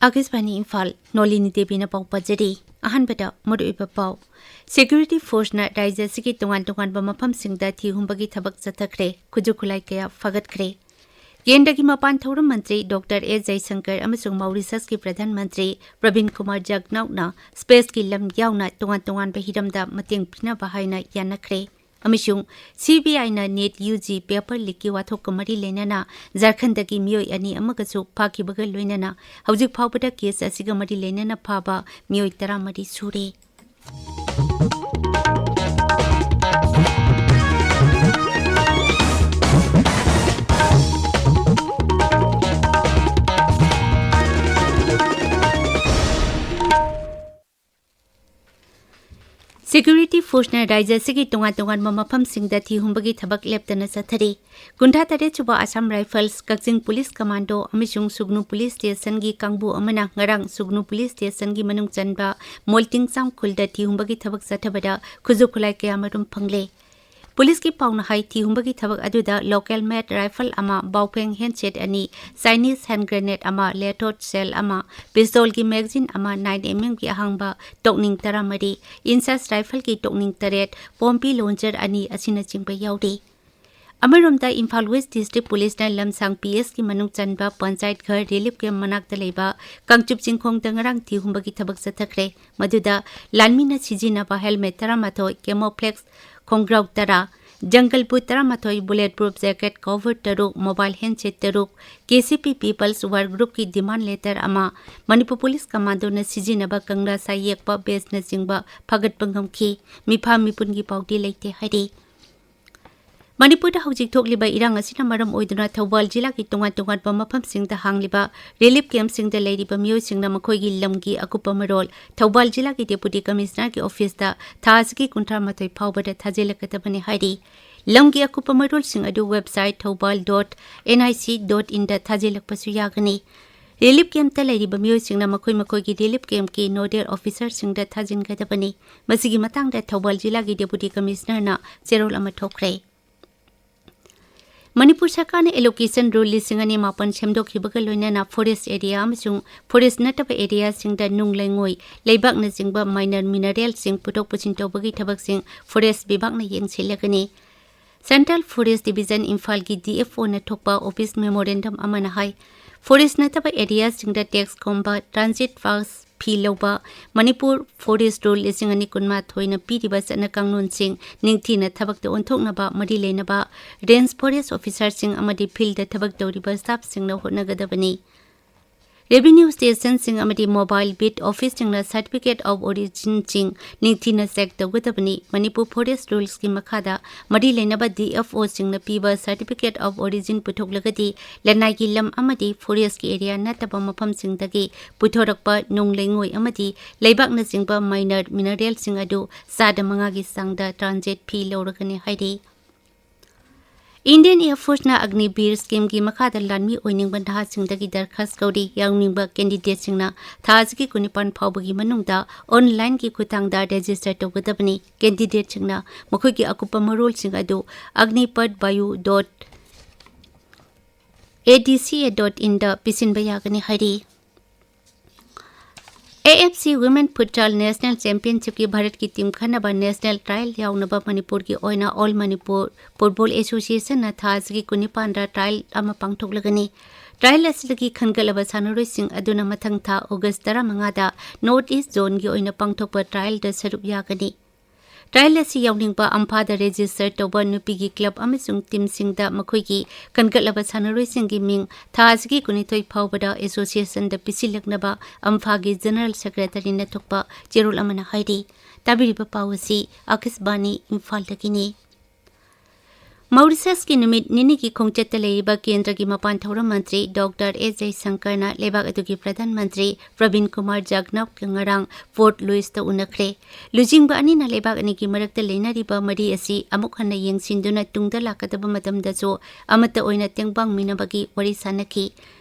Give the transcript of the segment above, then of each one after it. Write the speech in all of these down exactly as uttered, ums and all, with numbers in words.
ꯑꯥꯀꯥꯁꯕꯥꯅꯤ ꯏꯝꯐꯥꯜ, ꯅꯣꯂꯤꯅꯤ ꯗꯦꯕꯤꯅ ꯄꯥꯎ ꯄꯥꯖꯔꯤ꯫ ꯑꯍꯥꯟꯕꯗ ꯃꯔꯨꯑꯣꯏꯕ ꯄꯥꯎ꯫ ꯁꯦꯀ꯭ꯌꯨꯔꯤꯇꯤ ꯐꯣꯔꯁꯅ ꯔꯥꯖ꯭ꯌ ꯑꯁꯤꯒꯤ ꯇꯣꯉꯥꯟ ꯇꯣꯉꯥꯟꯕ ꯃꯐꯝꯁꯤꯡꯗ ꯊꯤ ꯍꯨꯝꯕꯒꯤ ꯊꯕꯛ ꯆꯠꯊꯈ꯭ꯔꯦ꯫ ꯈꯨꯠꯁꯨ ꯈꯨꯠꯂꯥꯏ ꯀꯌꯥ ꯐꯒꯠꯈ꯭ꯔꯦ꯫ ꯀꯦꯟꯗ꯭ꯔꯒꯤ ꯃꯄꯥꯟ ꯊꯧꯔꯝ ꯃꯟꯇ꯭ꯔꯤ ꯗꯣꯛꯇꯔ ꯑꯦꯁ ꯖꯌꯁꯪꯀꯔ ꯑꯃꯁꯨꯡ ꯃꯥꯎꯔꯤꯁꯁꯀꯤ ꯄ꯭ꯔꯙꯥꯟ ꯃꯟꯇ꯭ꯔꯤ ꯄ꯭ꯔꯕꯤꯟ ꯀꯨꯃꯥꯔ ꯖꯒꯅꯧꯅ ꯁ꯭ꯄꯦꯁꯀꯤ ꯂꯝ ꯌꯥꯎꯅ ꯇꯣꯉꯥꯟ ꯇꯣꯉꯥꯟꯕ ꯍꯤꯔꯝꯗ ꯃꯇꯦꯡ ꯄꯤꯅꯕ ꯍꯥꯏꯅ ꯌꯥꯅꯈ꯭ꯔꯦ꯫ ꯑꯃꯁꯨꯡ ꯁꯤ ꯕꯤ ꯑꯥꯏꯅ ꯅꯦꯠ ꯌꯨ ꯖꯤ ꯄꯦꯄꯔ ꯂꯤꯛꯀꯤ ꯋꯥꯊꯣꯛꯀ ꯃꯔꯤ ꯂꯩꯅꯅ ꯖꯔꯈꯟꯗꯒꯤ ꯃꯤꯑꯣꯏ ꯑꯅꯤ ꯑꯃꯒꯁꯨ ꯐꯥꯈꯤꯕꯒ ꯂꯣꯏꯅꯅ ꯍꯧꯖꯤꯛ ꯐꯥꯎꯕꯗ ꯀꯦꯁ ꯑꯁꯤꯒ ꯃꯔꯤ ꯂꯩꯅꯅ ꯐꯥꯕ ꯃꯤꯑꯣꯏ ꯇꯔꯥꯃꯔꯤ ꯁꯨꯔꯦ꯫ ꯁꯦꯀ꯭ꯌꯨꯔꯤꯇꯤ ꯐꯣꯔꯁꯅ ꯔꯥꯖ꯭ꯌ ꯑꯁꯤꯒꯤ ꯇꯣꯉꯥꯟ ꯇꯣꯉꯥꯟꯕ ꯃꯐꯝꯁꯤꯡꯗ ꯊꯤ ꯍꯨꯝꯕꯒꯤ ꯊꯕꯛ ꯂꯦꯞꯇꯅ ꯆꯠꯊꯔꯤ꯫ ꯀꯨꯟꯊ꯭ꯔꯥ ꯇꯔꯦꯠ ꯁꯨꯕ ꯑꯁꯥꯝ ꯔꯥꯏꯐꯜꯁ, ꯀꯛꯆꯤꯡ ꯄꯨꯂꯤꯁ ꯀꯃꯥꯟꯗꯣ ꯑꯃꯁꯨꯡ ꯁꯨꯒꯅꯨ ꯄꯨꯂꯤꯁ ꯁ꯭ꯇꯦꯁꯟꯒꯤ ꯀꯥꯡꯕꯨ ꯑꯃꯅ ꯉꯔꯥꯡ ꯁꯨꯒꯅꯨ ꯄꯨꯂꯤꯁ ꯁ꯭ꯇꯦꯁꯟꯒꯤ ꯃꯅꯨꯡ ꯆꯟꯕ ꯃꯣꯜꯇꯤꯡꯆꯥꯝ ꯈꯨꯜꯗ ꯊꯤ ꯍꯨꯝꯕꯒꯤ ꯊꯕꯛ ꯆꯠꯊꯕꯗ ꯈꯨꯠꯁꯨ ꯈꯨꯠꯂꯥꯏ ꯀꯌꯥꯃꯔꯨꯝ ꯐꯪꯂꯦ꯫ ꯄꯨꯂꯤꯁꯀꯤ ꯄꯥꯎꯅ ꯍꯥꯏ, ꯊꯤ ꯍꯨꯝꯕꯒꯤ ꯊꯕꯛ ꯑꯗꯨꯗ ꯂꯣꯀꯦꯜ ꯃꯦꯗ ꯔꯥꯏꯐꯜ ꯑꯃ, ꯕꯥꯎꯐꯦꯡ ꯍꯦꯟꯗꯁꯦꯠ ꯑꯅꯤ, ꯆꯥꯏꯅꯤꯁ ꯍꯦꯟꯗ ꯒ꯭ꯔꯦꯅꯦꯗ ꯑꯃ, ꯂꯦꯇꯣꯠ ꯁꯦꯜ ꯑꯃ, ꯄꯤꯁꯇꯣꯜꯒꯤ ꯃꯦꯒꯥꯖꯤꯟ ꯑꯃ, ꯅꯥꯏꯟ ꯑꯦꯝ ꯑꯦꯝꯒꯤ ꯑꯍꯥꯡꯕ ꯇꯣꯛꯅꯤꯡ ꯇꯔꯥꯃꯔꯤ, ꯏꯟꯁꯥꯁ ꯔꯥꯏꯐꯜꯒꯤ ꯇꯣꯛꯅꯤꯡ ꯇꯔꯦꯠ, ꯄꯣꯝꯄꯤ ꯂꯣꯟꯆꯔ ꯑꯅꯤ ꯑꯁꯤꯅꯆꯤꯡꯕ ꯌꯥꯎꯔꯤ꯫ ꯑꯃꯔꯣꯝꯗ, ꯏꯝꯐꯥꯜ ꯋꯦꯁ ꯗꯤꯁꯇ꯭ꯔꯤꯛ ꯄꯨꯂꯤꯁꯅ ꯂꯝꯁꯥꯡ ꯄꯤ ꯑꯦꯁꯀꯤ ꯃꯅꯨꯡ ꯆꯟꯕ ꯄꯟꯆꯥꯌꯠ ꯘꯔ ꯔꯤꯂꯤꯐ ꯀꯦꯝꯞ ꯃꯅꯥꯛꯇ ꯂꯩꯕ ꯀꯥꯡꯆꯨꯞ ꯆꯤꯡꯈꯣꯡꯗ ꯉꯔꯥꯡ ꯊꯤ ꯍꯨꯝꯕꯒꯤ ꯊꯕꯛ ꯆꯠꯊꯈ꯭ꯔꯦ꯫ ꯃꯗꯨꯗ ꯂꯥꯟꯃꯤꯅ ꯁꯤꯖꯤꯟꯅꯕ ꯍꯦꯜꯃꯦꯠ ꯇꯔꯥꯃꯥꯊꯣꯏ, ꯀꯦꯃꯣꯐ꯭ꯂꯦꯛꯁ ꯈꯣꯡꯒ꯭ꯔꯥꯎ ꯇꯔꯥ, ꯖꯪꯒꯜ ꯕꯨꯠ ꯇꯔꯥꯃꯥꯊꯣꯏ, ꯕꯨꯂꯦꯠ ꯄ꯭ꯔꯨꯐ ꯖꯦꯀꯦꯠ ꯀꯣꯚꯔ ꯇꯔꯨꯛ, ꯃꯣꯕꯥꯏꯜ ꯍꯦꯟꯗꯁꯦꯠ ꯇꯔꯨꯛ, ꯀꯦ ꯁꯤ ꯄꯤ ꯄꯤꯄꯜꯁ ꯋꯥꯔ ꯒ꯭ꯔꯨꯞꯀꯤ ꯗꯤꯃꯥꯟ ꯂꯦꯇꯔ ꯑꯃ, ꯃꯅꯤꯄꯨꯔ ꯄꯨꯂꯤꯁ ꯀꯃꯥꯟꯗꯣꯅ ꯁꯤꯖꯤꯟꯅꯕ ꯀꯪꯂꯥ ꯁꯥ ꯌꯦꯛꯄ ꯕꯦꯖꯅꯆꯤꯡꯕ ꯐꯥꯒꯠꯄ ꯉꯝꯈꯤ꯫ ꯃꯤꯐꯥ ꯃꯤꯄꯨꯟꯒꯤ ꯄꯥꯎꯗꯤ ꯂꯩꯇꯦ ꯍꯥꯏꯔꯤ꯫ ꯃꯅꯤꯄꯨꯔꯗ ꯍꯧꯖꯤꯛ ꯊꯣꯛꯂꯤꯕ ꯏꯔꯥꯡ ꯑꯁꯤꯅ ꯃꯔꯝ ꯑꯣꯏꯗꯨꯅ ꯊꯧꯕꯥꯜ ꯖꯤꯂꯥꯒꯤ ꯇꯣꯉꯥꯟ ꯇꯣꯉꯥꯟꯕ ꯃꯐꯝꯁꯤꯡꯗ ꯍꯥꯡꯂꯤꯕ ꯔꯤꯂꯤꯐ ꯀꯦꯝꯞꯁꯤꯡꯗ ꯂꯩꯔꯤꯕ ꯃꯤꯑꯣꯏꯁꯤꯡꯅ ꯃꯈꯣꯏꯒꯤ ꯂꯝꯒꯤ ꯑꯀꯨꯞꯄ ꯃꯔꯣꯜ ꯊꯧꯕꯥꯜ ꯖꯤꯂꯥꯒꯤ ꯗꯦꯄꯨꯇꯤ ꯀꯃꯤꯁꯅꯔꯒꯤ ꯑꯣꯐꯤꯁꯇ ꯊꯥ ꯑꯁꯤꯒꯤ ꯀꯨꯟꯊ꯭ꯔꯥ ꯃꯥꯊꯣꯏ ꯐꯥꯎꯕꯗ ꯊꯥꯖꯤꯜꯂꯛꯀꯗꯕꯅꯤ ꯍꯥꯏꯔꯤ꯫ ꯂꯝꯒꯤ ꯑꯀꯨꯞꯄ ꯃꯔꯣꯜꯁꯤꯡ ꯑꯗꯨ website Thoubal dot N I C dot ꯏꯟꯗ ꯊꯥꯖꯤꯜꯂꯛꯄꯁꯨ ꯌꯥꯒꯅꯤ꯫ ꯔꯤꯂꯤꯐ ꯀꯦꯝꯞꯇ ꯂꯩꯔꯤꯕ ꯃꯤꯑꯣꯏꯁꯤꯡꯅ ꯃꯈꯣꯏ ꯃꯈꯣꯏꯒꯤ ꯔꯤꯂꯤꯐ ꯀꯦꯝꯞꯀꯤ ꯅꯣꯗꯦꯜ ꯑꯣꯐꯤꯁꯔꯁꯤꯡꯗ ꯊꯥꯖꯤꯟꯒꯗꯕꯅꯤ꯫ ꯃꯁꯤꯒꯤ ꯃꯇꯥꯡꯗ ꯊꯧꯕꯥꯜ ꯖꯤꯂꯥꯒꯤ ꯗꯦꯄꯨꯇꯤ ꯀꯃꯤꯁꯅꯔꯅ ꯆꯦꯔꯣꯜ ꯑꯃ ꯊꯣꯛꯈ꯭ꯔꯦ꯫ ꯃꯅꯤꯄꯨꯔ ꯁꯔꯀꯥꯔꯅ ꯑꯦꯂꯣꯀꯦꯁꯟ ꯔꯨꯜ ꯂꯤꯁꯤꯡ ꯑꯅꯤ ꯃꯥꯄꯟ ꯁꯦꯝꯗꯣꯛꯈꯤꯕꯒ ꯂꯣꯏꯅꯅ ꯐꯣꯔꯦꯁ꯭ꯠ ꯑꯦꯔꯤꯌꯥ ꯑꯃꯁꯨꯡ ꯐꯣꯔꯦꯁ꯭ꯠ ꯅꯠꯇꯕ ꯑꯦꯔꯤꯌꯥꯁꯤꯡꯗ ꯅꯨꯡ ꯂꯩꯉꯣꯏ, ꯂꯩꯕꯥꯛꯅꯆꯤꯡꯕ ꯃꯥꯏꯅꯔ ꯃꯤꯅꯔꯦꯜꯁꯤꯡ ꯄꯨꯊꯣꯛ ꯄꯨꯁꯤꯟ ꯇꯧꯕꯒꯤ ꯊꯕꯛꯁꯤꯡ ꯐꯣꯔꯦꯁ꯭ꯠ ꯕꯤꯚꯥꯒꯅ ꯌꯦꯡꯁꯤꯜꯂꯒꯅꯤ꯫ ꯁꯦꯟꯇ꯭ꯔꯦꯜ ꯐꯣꯔꯦꯁ꯭ꯠ ꯗꯤꯚꯤꯖꯟ ꯏꯝꯐꯥꯜꯒꯤ ꯗꯤ ꯑꯦꯐ ꯑꯣꯅ ꯊꯣꯛꯄ ꯑꯣꯐꯤꯁ ꯃꯦꯃꯣꯔꯦꯟꯗꯝ ꯑꯃꯅ ꯍꯥꯏ, ꯐꯣꯔꯦꯁ꯭ꯠ ꯅꯠꯇꯕ ꯑꯦꯔꯤꯌꯥꯁꯤꯡꯗ ꯇꯦꯛꯁꯀꯨꯝꯕ ꯇ꯭ꯔꯥꯟꯖꯤꯠ ꯄꯥꯁ ꯐꯤ ꯂꯧꯕ, ꯃꯅꯤꯄꯨꯔ ꯐꯣꯔꯦꯁ꯭ꯠ ꯔꯨꯜ ꯂꯤꯁꯤꯡ ꯑꯅꯤ ꯀꯨꯟꯃꯥꯊꯣꯏꯅ ꯄꯤꯔꯤꯕ ꯆꯠꯅ ꯀꯥꯡꯂꯣꯟꯁꯤꯡ ꯅꯤꯡꯊꯤꯅ ꯊꯕꯛꯇ ꯑꯣꯟꯊꯣꯛꯅꯕ ꯃꯔꯤ ꯂꯩꯅꯕ ꯔꯦꯟꯖ ꯐꯣꯔꯦꯁ꯭ꯠ ꯑꯣꯐꯤꯁꯥꯔꯁꯤꯡ ꯑꯃꯗꯤ ꯐꯤꯜꯗ ꯊꯕꯛ ꯇꯧꯔꯤꯕ ꯁ꯭ꯇꯥꯐꯁꯤꯡꯅ ꯍꯣꯠꯅꯒꯗꯕꯅꯤ꯫ ꯔꯦꯚꯤꯅ꯭ꯌꯨ ꯁ꯭ꯇꯦꯁꯟꯁꯤꯡ ꯑꯃꯗꯤ ꯃꯣꯕꯥꯏꯜ ꯕꯤꯠ ꯑꯣꯐꯤꯁꯁꯤꯡꯅ ꯁꯥꯔꯇꯤꯐꯤꯀꯦꯠ ꯑꯣꯐ ꯑꯣꯔꯤꯖꯤꯟꯁꯤꯡ ꯅꯤꯡꯊꯤꯅ ꯆꯦꯛ ꯇꯧꯒꯗꯕꯅꯤ꯫ ꯃꯅꯤꯄꯨꯔ ꯐꯣꯔꯦꯁ꯭ꯠ ꯔꯨꯜꯁꯀꯤ ꯃꯈꯥꯗ ꯃꯔꯤ ꯂꯩꯅꯕ ꯗꯤ ꯑꯦꯐ ꯑꯣꯁꯤꯡꯅ ꯄꯤꯕ ꯁꯥꯔꯇꯤꯐꯤꯀꯦꯠ ꯑꯣꯐ ꯑꯣꯔꯤꯖꯤꯟ ꯄꯨꯊꯣꯛꯂꯒꯗꯤ ꯂꯅꯥꯏꯒꯤ ꯂꯝ ꯑꯃꯗꯤ ꯐꯣꯔꯦꯁ꯭ꯠꯀꯤ ꯑꯦꯔꯤꯌꯥ ꯅꯠꯇꯕ ꯃꯐꯝꯁꯤꯡꯗꯒꯤ ꯄꯨꯊꯣꯔꯛꯄ ꯅꯨꯡ ꯂꯩꯉꯣꯏ ꯑꯃꯗꯤ ꯂꯩꯕꯥꯛꯅꯆꯤꯡꯕ ꯃꯥꯏꯅꯔ ꯃꯤꯅꯔꯦꯜꯁꯤꯡ ꯑꯗꯨ ꯆꯥꯗ ꯃꯉꯥꯒꯤ ꯆꯥꯡꯗ ꯇ꯭ꯔꯥꯟꯖꯤꯠ ꯐꯤ ꯂꯧꯔꯒꯅꯤ ꯍꯥꯏꯔꯤ꯫ ꯏꯟꯗꯤꯌꯟ ꯑꯦꯌꯔ ꯐꯣꯔꯁꯅ ꯑꯒꯅꯤꯕꯤꯔ ꯁ꯭ꯀꯤꯝꯒꯤ ꯃꯈꯥꯗ ꯂꯥꯟꯃꯤ ꯑꯣꯏꯅꯤꯡꯕ ꯅꯍꯥꯁꯤꯡꯗꯒꯤ ꯗꯔꯈꯥꯁ ꯀꯧꯔꯤ꯫ ꯌꯥꯎꯅꯤꯡꯕ ꯀꯦꯟꯗꯤꯗꯦꯠꯁꯤꯡꯅ ꯊꯥ ꯑꯁꯤꯒꯤ ꯀꯨꯟꯅꯤꯄꯥꯟ ꯐꯥꯎꯕꯒꯤ ꯃꯅꯨꯡꯗ ꯑꯣꯟꯂꯥꯏꯟꯒꯤ ꯈꯨꯠꯊꯥꯡꯗ ꯔꯦꯖꯤꯁꯇꯔ ꯇꯧꯒꯗꯕꯅꯤ꯫ ꯀꯦꯟꯗꯤꯗꯦꯠꯁꯤꯡꯅ ꯃꯈꯣꯏꯒꯤ ꯑꯀꯨꯞꯄ ꯃꯔꯣꯜꯁꯤꯡ ꯑꯗꯨ agnipath vayu dot A D C A dot inꯗ ꯄꯤꯁꯤꯟꯕ ꯌꯥꯒꯅꯤ ꯍꯥꯏꯔꯤ꯫ A F C women ꯐꯨꯠꯁꯥꯜ national ꯆꯦꯝꯄꯤꯌꯟꯁꯤꯞꯀꯤ ꯚꯥꯔꯠꯀꯤ ꯇꯤꯝ ꯈꯟꯅꯕ ꯅꯦꯁꯅꯦꯜ ꯇ꯭ꯔꯥꯌꯦꯜ ꯌꯥꯎꯅꯕ ꯃꯅꯤꯄꯨꯔꯒꯤ ꯑꯣꯏꯅ ꯑꯣꯜ ꯃꯅꯤꯄꯨꯔ ꯐꯨꯠꯕꯣꯜ ꯑꯦꯁꯣꯁꯤꯌꯦꯁꯟꯅ ꯊꯥ ꯑꯁꯤꯒꯤ ꯀꯨꯟꯅꯤꯄꯥꯟꯗ ꯇ꯭ꯔꯥꯌꯦꯜ ꯑꯃ ꯄꯥꯡꯊꯣꯛꯂꯒꯅꯤ꯫ ꯇ꯭ꯔꯥꯌꯦꯜ ꯑꯁꯤꯗꯒꯤ ꯈꯟꯒꯠꯂꯕ ꯁꯥꯟꯅꯔꯣꯏꯁꯤꯡ ꯑꯗꯨꯅ ꯃꯊꯪ ꯊꯥ ꯑꯣꯒꯁ ꯇꯔꯥꯃꯉꯥꯗ ꯅꯣꯔꯠ ꯏꯁ ꯖꯣꯟꯒꯤ ꯑꯣꯏꯅ ꯄꯥꯡꯊꯣꯛꯄ ꯇ꯭ꯔꯥꯌꯦꯜꯗ ꯁꯔꯨꯛ ꯌꯥꯒꯅꯤ꯫ ꯇ꯭ꯔꯥꯌꯦꯜ ꯑꯁꯤ ꯌꯥꯎꯅꯤꯡꯕ ꯑꯝꯐꯥꯗ ꯔꯦꯖꯤꯁꯇꯔ ꯇꯧꯕ ꯅꯨꯄꯤꯒꯤ ꯀ꯭ꯂꯕ ꯑꯃꯁꯨꯡ ꯇꯤꯝꯁꯤꯡꯗ ꯃꯈꯣꯏꯒꯤ ꯈꯟꯒꯠꯂꯕ ꯁꯥꯟꯅꯔꯣꯏꯁꯤꯡꯒꯤ ꯃꯤꯡ ꯊꯥ ꯑꯁꯤꯒꯤ ꯀꯨꯟꯅꯤꯊꯣꯏ ꯐꯥꯎꯕꯗ ꯑꯦꯁꯣꯁꯤꯌꯦꯁꯟꯗ ꯄꯤꯁꯤꯜꯂꯛꯅꯕ ꯑꯝꯐꯥꯒꯤ ꯖꯦꯅꯔꯦꯜ ꯁꯦꯀ꯭ꯔꯦꯇꯔꯤꯅ ꯊꯣꯛꯄ ꯆꯦꯔꯣꯜ ꯑꯃꯅ ꯍꯥꯏꯔꯤ꯫ ꯇꯥꯕꯤꯔꯤꯕ ꯄꯥꯎ ꯑꯁꯤ ꯑꯥꯀꯥꯁꯕꯥꯅꯤ ꯏꯝꯐꯥꯜꯗꯒꯤꯅꯤ꯫ ꯃꯧꯔꯤꯁꯁꯀꯤ ꯅꯨꯃꯤꯠ ꯅꯤꯅꯤꯒꯤ ꯈꯣꯡꯆꯠꯇ ꯂꯩꯔꯤꯕ ꯀꯦꯟꯗ꯭ꯔꯒꯤ ꯃꯄꯥꯟ ꯊꯧꯔꯝ ꯃꯟꯇ꯭ꯔꯤ ꯗꯣꯛꯇꯔ ꯑꯦꯁ ꯖꯌꯁꯪꯀꯔꯅ ꯂꯩꯕꯥꯛ ꯑꯗꯨꯒꯤ ꯄ꯭ꯔꯙꯥꯟ ꯃꯟꯇ꯭ꯔꯤ ꯄ꯭ꯔꯕꯤꯟ ꯀꯨꯃꯥꯔ ꯖꯒꯅꯧꯒ ꯉꯔꯥꯡ ꯐꯣꯔꯠ ꯂꯨꯏꯁꯇ ꯎꯅꯈ꯭ꯔꯦ꯫ ꯂꯨꯆꯤꯡꯕ ꯑꯅꯤꯅ ꯂꯩꯕꯥꯛ ꯑꯅꯤꯒꯤ ꯃꯔꯛꯇ ꯂꯩꯅꯔꯤꯕ ꯃꯔꯤ ꯑꯁꯤ ꯑꯃꯨꯛ ꯍꯟꯅ ꯌꯦꯡꯁꯤꯟꯗꯨꯅ ꯇꯨꯡꯗ ꯂꯥꯛꯀꯗꯕ ꯃꯇꯝꯗꯁꯨ ꯑꯃꯠꯇ ꯑꯣꯏꯅ ꯇꯦꯡꯕꯥꯡꯃꯤꯟꯅꯕꯒꯤ ꯋꯥꯔꯤ ꯁꯥꯟꯅꯈꯤ꯫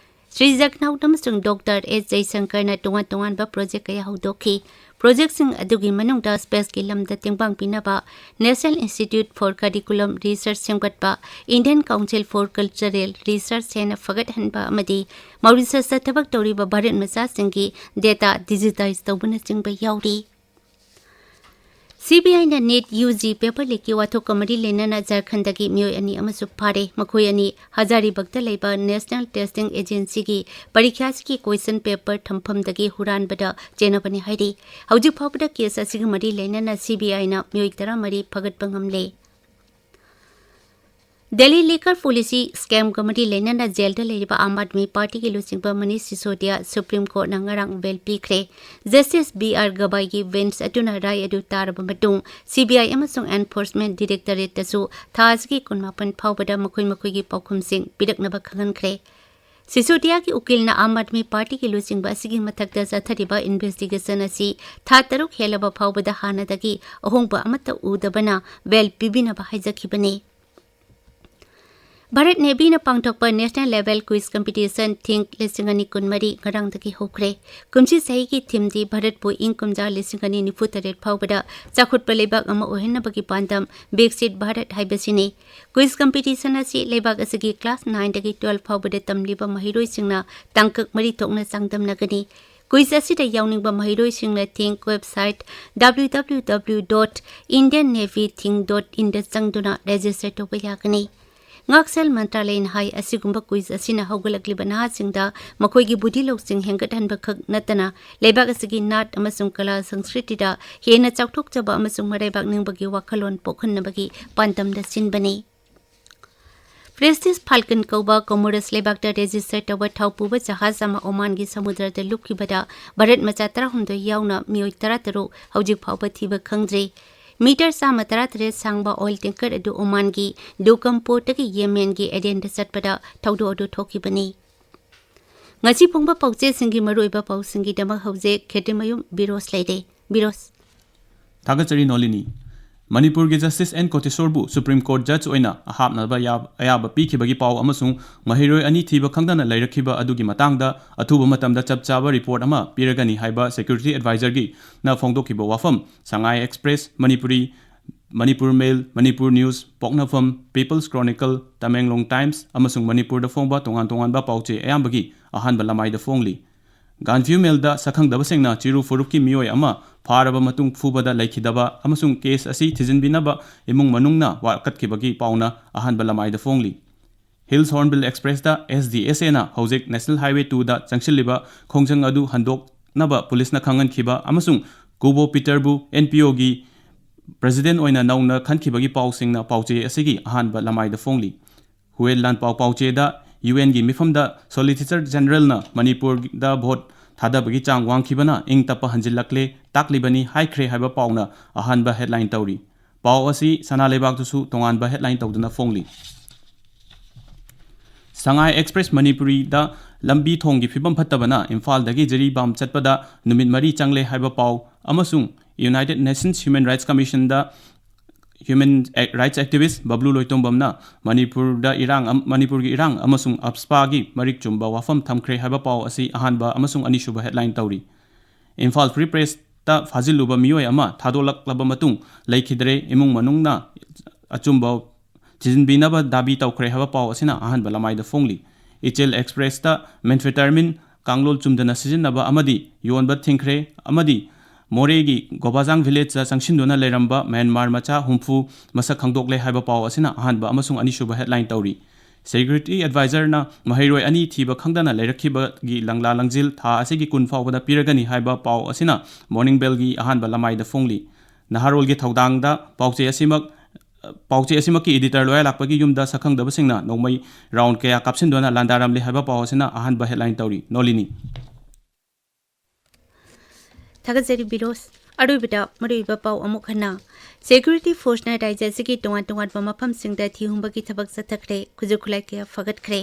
ꯁ꯭ꯔꯤ ꯖꯒꯅꯥꯊ ꯑꯃꯁꯨꯡ ꯗꯣꯛꯇꯔ ꯑꯦꯁ ꯖꯌꯁꯪꯀꯔꯅ ꯇꯣꯉꯥꯟ ꯇꯣꯉꯥꯟꯕ ꯄ꯭ꯔꯣꯖꯦꯛ ꯀꯌꯥ ꯍꯧꯗꯣꯛꯈꯤ꯫ ꯄ꯭ꯔꯣꯖꯦꯛꯁꯤꯡ ꯑꯗꯨꯒꯤ ꯃꯅꯨꯡꯗ ꯁ꯭ꯄꯦꯁꯀꯤ ꯂꯝꯗ ꯇꯦꯡꯕꯥꯡ ꯄꯤꯅꯕ National Institute for Curriculum Research ꯁꯦꯝꯒꯠꯄ, Indian Council for Cultural Research ꯍꯦꯟꯅ ꯐꯒꯠꯍꯟꯕ ꯑꯃꯗꯤ ꯃꯧꯔꯤꯁꯁꯇ ꯊꯕꯛ ꯇꯧꯔꯤꯕ ꯚꯥꯔꯠ ꯃꯆꯥꯁꯤꯡꯒꯤ data digitize ꯇꯧꯕꯅꯆꯤꯡꯕ ꯌꯥꯎꯔꯤ꯫ ꯁꯤ ꯕꯤ ꯑꯥꯏꯅ ꯅꯤꯠ ꯌꯨ ꯖꯤ paper leakꯀꯤ ꯋꯥꯊꯣꯛꯀ ꯃꯔꯤ ꯂꯩꯅꯅ ꯖꯔꯈꯟꯗꯒꯤ ꯃꯤꯑꯣꯏ ꯑꯅꯤ ꯑꯃꯁꯨ ꯐꯥꯔꯦ꯫ ꯃꯈꯣꯏ ꯑꯅꯤ ꯍꯖꯥꯔꯤꯕꯥꯒꯇ ꯂꯩꯕ National Testing Agencyꯒꯤ ꯄꯔꯤꯈ꯭ꯌꯥꯁꯤꯒꯤ question paper ꯊꯝꯐꯝꯗꯒꯤ ꯍꯨꯔꯥꯟꯕꯗ ꯆꯦꯟꯅꯕꯅꯤ ꯍꯥꯏꯔꯤ꯫ ꯍꯧꯖꯤꯛ ꯐꯥꯎꯕꯗ case ꯑꯁꯤꯒ ꯃꯔꯤ ꯂꯩꯅꯅ ꯁꯤ ꯕꯤ ꯑꯥꯏꯅ ꯃꯤꯑꯣꯏ ꯇꯔꯥꯃꯔꯤ ꯐꯒꯠꯄ ꯉꯝꯂꯦ꯫ ꯗꯦꯜꯂꯤ liquor policy scamꯒ ꯃꯔꯤ ꯂꯩꯅꯅ ꯖꯦꯜꯗ ꯂꯩꯔꯤꯕ ꯑꯥꯝ ꯑꯥꯗꯃꯤ ꯄꯥꯔꯇꯤꯒꯤ ꯂꯨꯆꯤꯡꯕ ꯃꯅꯤꯁ ꯁꯤꯁꯣꯗꯤꯌꯥ ꯁꯨꯄ꯭ꯔꯤꯝ ꯀꯣꯔꯠꯅ ꯉꯔꯥꯡ bail ꯄꯤꯈ꯭ꯔꯦ꯫ ꯖꯁꯇꯤꯁ ꯕꯤ ꯑꯥꯔ ꯒꯕꯥꯏꯒꯤ bench ꯑꯗꯨꯅ ꯔꯥꯏ ꯑꯗꯨ ꯇꯥꯔꯕ ꯃꯇꯨꯡ, ꯁꯤ ꯕꯤ ꯑꯥꯏ ꯑꯃꯁꯨꯡ Enforcement Directorateꯇꯁꯨ ꯊꯥ ꯑꯁꯤꯒꯤ ꯀꯨꯟꯃꯥꯄꯟ ꯐꯥꯎꯕꯗ ꯃꯈꯣꯏ ꯃꯈꯣꯏꯒꯤ ꯄꯥꯎꯈꯨꯝꯁꯤꯡ ꯄꯤꯔꯛꯅꯕ ꯈꯪꯍꯟꯈ꯭ꯔꯦ꯫ ꯁꯤꯁꯣꯗꯤꯌꯥꯒꯤ ꯎꯀꯤꯜꯅ ꯑꯥꯝ ꯑꯥꯗꯃꯤ ꯄꯥꯔꯇꯤꯒꯤ ꯂꯨꯆꯤꯡꯕ ꯑꯁꯤꯒꯤ ꯃꯊꯛꯇ ꯆꯠꯊꯔꯤꯕ investigation ꯑꯁꯤ ꯊꯥ ꯇꯔꯨꯛ ꯍꯦꯜꯂꯕ ꯐꯥꯎꯕꯗ ꯍꯥꯟꯅꯗꯒꯤ ꯑꯍꯣꯡꯕ ꯑꯃꯠꯇ ꯎꯗꯕꯅ bail ꯄꯤꯕꯤꯅꯕ ꯍꯥꯏꯖꯈꯤꯕꯅꯤ꯫ ꯚꯥꯔꯠ Navyꯅ ꯄꯥꯡꯊꯣꯛꯄ National Level Quiz Competition Think ꯂꯤꯁꯤꯡ ꯑꯅꯤ ꯀꯨꯟꯃꯔꯤ ꯉꯔꯥꯡꯗꯒꯤ ꯍꯧꯈ꯭ꯔꯦ꯫ ꯀꯨꯝꯁꯤ ꯆꯍꯤꯒꯤ themeꯗꯤ ꯚꯥꯔꯠꯄꯨ ꯏꯪ ꯀꯨꯝꯖꯥ ꯂꯤꯁꯤꯡ ꯑꯅꯤ ꯅꯤꯐꯨ ꯇꯔꯦꯠ ꯐꯥꯎꯕꯗ ꯆꯥꯎꯈꯠꯄ ꯂꯩꯕꯥꯛ ꯑꯃ ꯑꯣꯏꯍꯟꯅꯕꯒꯤ ꯄꯥꯟꯗꯝ Viksit Bharat ꯍꯥꯏꯕꯁꯤꯅꯤ꯫ Quiz competition ꯑꯁꯤ ꯂꯩꯕꯥꯛ ꯑꯁꯤꯒꯤ class nineꯗꯒꯤ twelve ꯐꯥꯎꯕꯗ ꯇꯝꯂꯤꯕ ꯃꯍꯩꯔꯣꯏꯁꯤꯡꯅ ꯇꯥꯡꯀꯛ ꯃꯔꯤ ꯊꯣꯛꯅ ꯆꯥꯡꯗꯝꯅꯒꯅꯤ꯫ Quiz ꯑꯁꯤꯗ ꯌꯥꯎꯅꯤꯡꯕ ꯃꯍꯩꯔꯣꯏꯁꯤꯡꯅ Think website W W W dot Indian Navy Think dot inꯗ ꯆꯪꯗꯨꯅ register ꯇꯧꯕ ꯌꯥꯒꯅꯤ꯫ ꯉꯥꯛꯁꯦꯜ ꯃꯟꯇ꯭ꯔꯥꯂꯌꯅ ꯍꯥꯏ, ꯑꯁꯤꯒꯨꯝꯕ quiz ꯑꯁꯤꯅ ꯍꯧꯒꯠꯂꯛꯂꯤꯕ ꯅꯍꯥꯁꯤꯡꯗ ꯃꯈꯣꯏꯒꯤ ꯕꯨꯙꯤ ꯂꯧꯁꯤꯡ ꯍꯦꯟꯒꯠꯍꯟꯕ ꯈꯛ ꯅꯠꯇꯅ ꯂꯩꯕꯥꯛ ꯑꯁꯤꯒꯤ ꯅꯥꯠ ꯑꯃꯁꯨꯡ ꯀꯂꯥ ꯁꯪꯁꯀ꯭ꯔꯤꯇꯤꯗ ꯍꯦꯟꯅ ꯆꯥꯎꯊꯣꯛꯆꯕ ꯑꯃꯁꯨꯡ ꯃꯔꯥꯏꯕꯥꯛ ꯅꯤꯡꯕꯒꯤ ꯋꯥꯈꯜꯂꯣꯟ ꯄꯣꯛꯍꯟꯅꯕꯒꯤ ꯄꯥꯟꯗꯝꯗ ꯁꯤꯟꯕꯅꯤ꯫ Prestige Falcon ꯀꯧꯕ Comoros ꯂꯩꯕꯥꯛꯇ register ꯇꯧꯕ ꯊꯥꯎ ꯄꯨꯕ ꯖꯍꯥꯖ ꯑꯃ ꯑꯣꯃꯥꯟꯒꯤ ꯁꯃꯨꯗ꯭ꯔꯗ ꯂꯨꯞꯈꯤꯕꯗ ꯚꯥꯔꯠ ꯃꯆꯥ ꯇꯔꯥꯍꯨꯝꯗꯣꯏ ꯌꯥꯎꯅ ꯃꯤꯑꯣꯏ ꯇꯔꯥꯇꯔꯨꯛ ꯍꯧꯖꯤꯛ ꯐꯥꯎꯕ ꯊꯤꯕ ꯈꯪꯗ꯭ꯔꯤ꯫ Meter ꯆꯥꯝꯃ ꯇꯔꯥꯇꯔꯦꯠ ꯁꯥꯡꯕ oil tanker ꯑꯗꯨ ꯑꯣꯃꯥꯟꯒꯤ ꯗꯨꯀꯝ portꯇꯒꯤ ꯌꯦꯃꯦꯟꯒꯤ ꯑꯦꯗꯦꯟꯗ ꯆꯠꯄꯗ ꯊꯧꯗꯣꯛ ꯑꯗꯨ ꯊꯣꯛꯈꯤꯕꯅꯤ꯫ ꯉꯁꯤ ꯐꯣꯡꯕ ꯄꯥꯎꯆꯦꯁꯤꯡꯒꯤ ꯃꯔꯨꯑꯣꯏꯕ ꯄꯥꯎꯁꯤꯡꯒꯤꯗꯃꯛ ꯍꯧꯖꯤꯛ ꯈꯦꯇ꯭ꯔꯤꯃꯌꯨꯝ ꯕꯤꯔꯣꯁ ꯂꯩꯔꯦ꯫ ꯕꯤꯔꯣꯁ꯫ ꯊꯥꯒꯠꯆꯔꯤ ꯅꯣꯂꯤꯅꯤ꯫ ꯃꯅꯤꯄꯨꯔꯒꯤ ꯖꯁꯇꯤꯁ ꯑꯦꯟ ꯀꯣꯇꯦꯁꯣꯔꯕꯨ ꯁꯨꯄ꯭ꯔꯤꯝ ꯀꯣꯔꯠ ꯖꯖ ꯑꯣꯏꯅ ꯑꯍꯥꯞꯅꯕ ꯌꯥ-, ꯑꯌꯥꯕ ꯄꯤꯈꯤꯕꯒꯤ ꯄꯥꯎ ꯑꯃꯁꯨꯡ ꯃꯍꯩꯔꯣꯏ ꯑꯅꯤ ꯊꯤꯕ ꯈꯪꯗꯅ ꯂꯩꯔꯛꯈꯤꯕ ꯑꯗꯨꯒꯤ ꯃꯇꯥꯡꯗ ꯑꯊꯨꯕ ꯃꯇꯝꯗ ꯆꯞ ꯆꯥꯕ ꯔꯤꯄꯣꯔꯠ ꯑꯃ ꯄꯤꯔꯒꯅꯤ ꯍꯥꯏꯕ ꯁꯦꯀ꯭ꯌꯨꯔꯤꯇꯤ ꯑꯦꯗꯚꯥꯏꯖꯔꯒꯤ ꯅ ꯐꯣꯡꯗꯣꯛꯈꯤꯕ ꯋꯥꯐꯝ ꯁꯉꯥꯏ ꯑꯦꯛꯁꯄ꯭ꯔꯦꯁ, ꯃꯅꯤꯄꯨꯔꯤ, ꯃꯅꯤꯄꯨꯔ ꯃꯦꯜ, ꯃꯅꯤꯄꯨꯔ ꯅ꯭ꯌꯨꯁ, ꯄꯣꯛꯅꯐꯝ, ꯄꯤꯄꯜꯁ ꯀ꯭ꯔꯣꯅꯤꯀꯜ, ꯇꯃꯦꯡꯂꯣꯡ ꯇꯥꯏꯝꯁ ꯑꯃꯁꯨꯡ ꯃꯅꯤꯄꯨꯔꯗ ꯐꯣꯡꯕ ꯇꯣꯉꯥꯟ ꯇꯣꯉꯥꯟꯕ ꯄꯥꯎꯆꯦ ꯑꯌꯥꯝꯕꯒꯤ ꯑꯍꯥꯟꯕ ꯂꯃꯥꯏꯗ ꯐꯣꯡꯂꯤ꯫ ꯒꯥꯟꯐ꯭ꯌꯨ ꯃꯦꯜꯗ ꯁꯛꯈꯪꯗꯕꯁꯤꯡꯅ ꯆꯤꯔꯨ ꯐꯨꯔꯨꯞꯀꯤ ꯃꯤꯑꯣꯏ ꯑꯃ ꯐꯥꯔꯕ ꯃꯇꯨꯡ ꯐꯨꯕꯗ ꯂꯩꯈꯤꯗꯕ ꯑꯃꯁꯨꯡ ꯀꯦꯁ ꯑꯁꯤ ꯊꯤꯖꯤꯟꯕꯤꯅꯕ ꯏꯃꯨꯡ ꯃꯅꯨꯡꯅ ꯋꯥꯀꯠꯈꯤꯕꯒꯤ ꯄꯥꯎꯅ ꯑꯍꯥꯟꯕ ꯂꯃꯥꯏꯗ ꯐꯣꯡꯂꯤ꯫ Hills Hornbill ꯑꯦꯛꯁꯄ꯭ꯔꯦꯁꯇ S D S ꯑꯦꯅ ꯍꯧꯖꯤꯛ ꯅꯦꯁꯅꯦꯜ ꯍꯥꯏꯋꯦ ꯇꯨꯗ ꯆꯪꯁꯤꯜꯂꯤꯕ ꯈꯣꯡꯖꯪ ꯑꯗꯨ ꯍꯟꯗꯣꯛꯅꯕ ꯄꯨꯂꯤꯁꯅ ꯈꯪꯍꯟꯈꯤꯕ ꯑꯃꯁꯨꯡ ꯀꯨꯕꯣ ꯄꯤꯇꯔꯕꯨ ꯑꯦꯟ ꯄꯤ ꯑꯣꯒꯤ ꯄ꯭ꯔꯦꯁꯤꯗꯦꯟ ꯑꯣꯏꯅ ꯅꯧꯅ ꯈꯟꯈꯤꯕꯒꯤ ꯄꯥꯎꯁꯤꯡꯅ ꯄꯥꯎꯆꯦ ꯑꯁꯤꯒꯤ ꯑꯍꯥꯟꯕ ꯂꯃꯥꯏꯗ ꯐꯣꯡꯂꯤ꯫ ꯍꯨꯋꯦꯟ ꯂꯥꯟꯄꯥꯎ ꯄꯥꯎꯆꯦꯗ ꯌꯨ ꯑꯦꯟꯒꯤ ꯃꯤꯐꯝꯗ ꯁꯣꯂꯤꯁꯤꯇꯔ ꯖꯦꯅꯔꯦꯜꯅ ꯃꯅꯤꯄꯨꯔꯗ ꯚꯣꯠ ꯊꯥꯗꯕꯒꯤ ꯆꯥꯡ ꯋꯥꯡꯈꯤꯕꯅ ꯏꯪ ꯇꯞꯄ ꯍꯟꯖꯤꯜꯂꯛꯂꯦ, ꯇꯥꯛꯂꯤꯕꯅꯤ ꯍꯥꯏꯈ꯭ꯔꯦ ꯍꯥꯏꯕ ꯄꯥꯎꯅ ꯑꯍꯥꯟꯕ ꯍꯦꯗꯂꯥꯏꯟ ꯇꯧꯔꯤ꯫ ꯄꯥꯎ ꯑꯁꯤ ꯁꯅꯥ ꯂꯩꯕꯥꯛꯇꯁꯨ ꯇꯣꯉꯥꯟꯕ ꯍꯦꯗꯂꯥꯏꯟ ꯇꯧꯗꯨꯅ ꯐꯣꯡꯂꯤ꯫ ꯁꯉꯥꯏ ꯑꯦꯛꯁꯄ꯭ꯔꯦꯁ ꯃꯅꯤꯄꯨꯔꯤꯗ ꯂꯝꯕꯤ ꯊꯣꯡꯒꯤ ꯐꯤꯕꯝ ꯐꯠꯇꯕꯅ ꯏꯝꯐꯥꯜꯗꯒꯤ ꯖꯤꯔꯤꯕꯥꯝ ꯆꯠꯄꯗ ꯅꯨꯃꯤꯠ ꯃꯔꯤ ꯆꯪꯂꯦ ꯍꯥꯏꯕ ꯄꯥꯎ ꯑꯃꯁꯨꯡ ꯌꯨꯅꯥꯏꯇꯦꯗ ꯅꯦꯁꯟꯁ ꯍ꯭ꯌꯨꯃꯦꯟ ꯔꯥꯏꯠꯁ ꯀꯃꯤꯁꯟꯗ ꯍ꯭ꯌꯨꯃꯦꯟ ꯔꯥꯏꯠꯁ ꯑꯦꯛꯇꯤꯚꯤꯁ꯭ꯠ ꯕꯕ꯭ꯂꯨ ꯂꯣꯏꯇꯣꯡꯕꯝꯅ ꯃꯅꯤꯄꯨꯔꯗ ꯏꯔꯥꯡ ꯑꯝ-, ꯃꯅꯤꯄꯨꯔꯒꯤ ꯏꯔꯥꯡ ꯑꯃꯁꯨꯡ ꯑꯞꯁꯄꯥꯒꯤ ꯃꯔꯤꯛ ꯆꯨꯝꯕ ꯋꯥꯐꯝ ꯊꯝꯈ꯭ꯔꯦ ꯍꯥꯏꯕ ꯄꯥꯎ ꯑꯁꯤ ꯑꯍꯥꯟꯕ ꯑꯃꯁꯨꯡ ꯑꯅꯤꯁꯨꯕ ꯍꯦꯗꯂꯥꯏꯟ ꯇꯧꯔꯤ꯫ ꯏꯝꯐꯥꯜ ꯐ꯭ꯔꯤ ꯄ꯭ꯔꯦꯁꯇ ꯐꯥꯖꯤꯜꯂꯨꯕ ꯃꯤꯑꯣꯏ ꯑꯃ ꯊꯥꯗꯣꯛꯂꯛꯂꯕ ꯃꯇꯨꯡ ꯂꯩꯈꯤꯗ꯭ꯔꯦ, ꯏꯃꯨꯡ ꯃꯅꯨꯡꯅ ꯑꯆꯨꯝꯕ ꯊꯤꯖꯤꯟꯕꯤꯅꯕ ꯗꯥꯕꯤ ꯇꯧꯈ꯭ꯔꯦ ꯍꯥꯏꯕ ꯄꯥꯎ ꯑꯁꯤꯅ ꯑꯍꯥꯟꯕ ꯂꯃꯥꯏꯗ ꯐꯣꯡꯂꯤ꯫ ꯏꯆꯦꯜ ꯑꯦꯛꯁꯄ꯭ꯔꯦꯁꯇ methamphetamine ꯀꯥꯡꯂꯣꯟ ꯆꯨꯝꯗꯅ ꯁꯤꯖꯤꯟꯅꯕ ꯑꯃꯗꯤ ꯌꯣꯟꯕ ꯊꯤꯡꯈ꯭ꯔꯦ ꯑꯃꯗꯤ ꯃꯣꯔꯦꯒꯤ ꯒꯣꯕꯥꯖꯥꯡ ꯚꯤꯂꯦꯖꯇ ꯆꯪꯁꯤꯟꯗꯨꯅ ꯂꯩꯔꯝꯕ ꯃ꯭ꯌꯥꯟꯃꯥꯔ ꯃꯆꯥ ꯍꯨꯝꯐꯨ ꯃꯁꯛ ꯈꯪꯗꯣꯛꯂꯦ ꯍꯥꯏꯕ ꯄꯥꯎ ꯑꯁꯤꯅ ꯑꯍꯥꯟꯕ ꯑꯃꯁꯨꯡ ꯑꯅꯤꯁꯨꯕ ꯍꯦꯗꯂꯥꯏꯟ ꯇꯧꯔꯤ꯫ ꯁꯦꯀ꯭ꯌꯨꯔꯤꯇꯤ ꯑꯦꯗꯚꯥꯏꯖꯔꯅ ꯃꯍꯩꯔꯣꯏ ꯑꯅꯤ ꯊꯤꯕ ꯈꯪꯗꯅ ꯂꯩꯔꯛꯈꯤꯕꯒꯤ ꯂꯪꯂꯥ ꯂꯪꯖꯤꯜ ꯊꯥ ꯑꯁꯤꯒꯤ ꯀꯨꯟ ꯐꯥꯎꯕꯗ ꯄꯤꯔꯒꯅꯤ ꯍꯥꯏꯕ ꯄꯥꯎ ꯑꯁꯤꯅ ꯃꯣꯔꯅꯤꯡ ꯕꯦꯜꯒꯤ ꯑꯍꯥꯟꯕ ꯂꯃꯥꯏꯗ ꯐꯣꯡꯂꯤ꯫ ꯅꯍꯥꯔꯣꯜꯒꯤ ꯊꯧꯗꯥꯡꯗ ꯄꯥꯎꯆꯦ ꯑꯁꯤꯃꯛ, ꯄꯥꯎꯆꯦ ꯑꯁꯤꯃꯛꯀꯤ ꯏꯗꯤꯇꯔ ꯂꯣꯌꯥꯂꯥꯛꯄꯒꯤ ꯌꯨꯝꯗ ꯁꯛꯈꯪꯗꯕꯁꯤꯡꯅ ꯅꯣꯡꯃꯩ ꯔꯥꯎꯟ ꯀꯌꯥ ꯀꯥꯞꯁꯤꯟꯗꯨꯅ ꯂꯥꯟꯗꯥꯔꯝꯂꯦ ꯍꯥꯏꯕ ꯄꯥꯎ ꯑꯁꯤꯅ ꯑꯍꯥꯟꯕ ꯍꯦꯗꯂꯥꯏꯟ ꯇꯧꯔꯤ꯫ ꯅꯣꯂꯤꯅꯤ꯫ ꯊꯥꯒꯠꯆꯔꯤ ꯕꯤꯔꯣꯁ꯫ ꯑꯔꯣꯏꯕꯗ ꯃꯔꯨꯑꯣꯏꯕ ꯄꯥꯎ ꯑꯃꯨꯛ ꯍꯟꯅ꯫ ꯁꯦꯀ꯭ꯌꯨꯔꯤꯇꯤ ꯐꯣꯔꯁꯅ ꯔꯥꯖ꯭ꯌ ꯑꯁꯤꯒꯤ ꯇꯣꯉꯥꯟ ꯇꯣꯉꯥꯟꯕ ꯃꯐꯝꯁꯤꯡꯗ ꯊꯤꯍꯨꯝꯕꯒꯤ ꯊꯕꯛ ꯆꯠꯊꯈ꯭ꯔꯦ, ꯈꯨꯠꯁꯨ ꯈꯨꯠꯂꯥꯏ ꯀꯌꯥ ꯐꯒꯠꯈ꯭ꯔꯦ꯫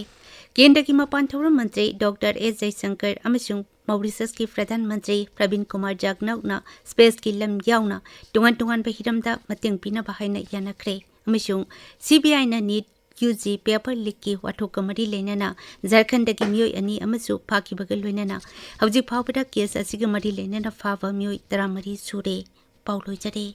ꯀꯦꯟꯗ꯭ꯔꯒꯤ ꯃꯄꯥꯟ ꯊꯧꯔꯝ ꯃꯟꯇ꯭ꯔꯤ ꯗꯣꯛꯇꯔ ꯑꯦꯁ ꯖꯌꯁꯪꯀꯔ ꯑꯃꯁꯨꯡ ꯃꯧꯔꯤꯁꯁꯀꯤ ꯄ꯭ꯔꯙꯥꯟ ꯃꯟꯇ꯭ꯔꯤ ꯄ꯭ꯔꯕꯤꯟ ꯀꯨꯃꯥꯔ ꯖꯥꯒꯅꯧꯅ ꯁ꯭ꯄꯦꯁꯀꯤ ꯂꯝ ꯌꯥꯎꯅ ꯇꯣꯉꯥꯟ ꯇꯣꯉꯥꯟꯕ ꯍꯤꯔꯝꯗ ꯃꯇꯦꯡ ꯄꯤꯅꯕ ꯍꯥꯏꯅ ꯌꯥꯅꯈ꯭ꯔꯦ꯫ ꯑꯃꯁꯨꯡ ꯁꯤ ꯕꯤ ꯑꯥꯏꯅ ꯅꯤꯠ ꯌꯨ ꯖꯤ ꯄꯦꯄꯔ ꯂꯤꯛꯀꯤ ꯋꯥꯊꯣꯛꯀ ꯃꯔꯤ ꯂꯩꯅꯅ ꯖꯔꯈꯟꯗꯒꯤ ꯃꯤꯑꯣꯏ ꯑꯅꯤ ꯑꯃꯁꯨ ꯐꯥꯈꯤꯕꯒ ꯂꯣꯏꯅꯅ ꯍꯧꯖꯤꯛ ꯐꯥꯎꯕꯗ ꯀꯦꯁ ꯑꯁꯤꯒ ꯃꯔꯤ ꯂꯩꯅꯅ ꯐꯥꯕ ꯃꯤꯑꯣꯏ ꯇꯔꯥꯃꯔꯤ ꯁꯨꯔꯦ꯫ ꯄꯥꯎ ꯂꯣꯏꯖꯔꯦ꯫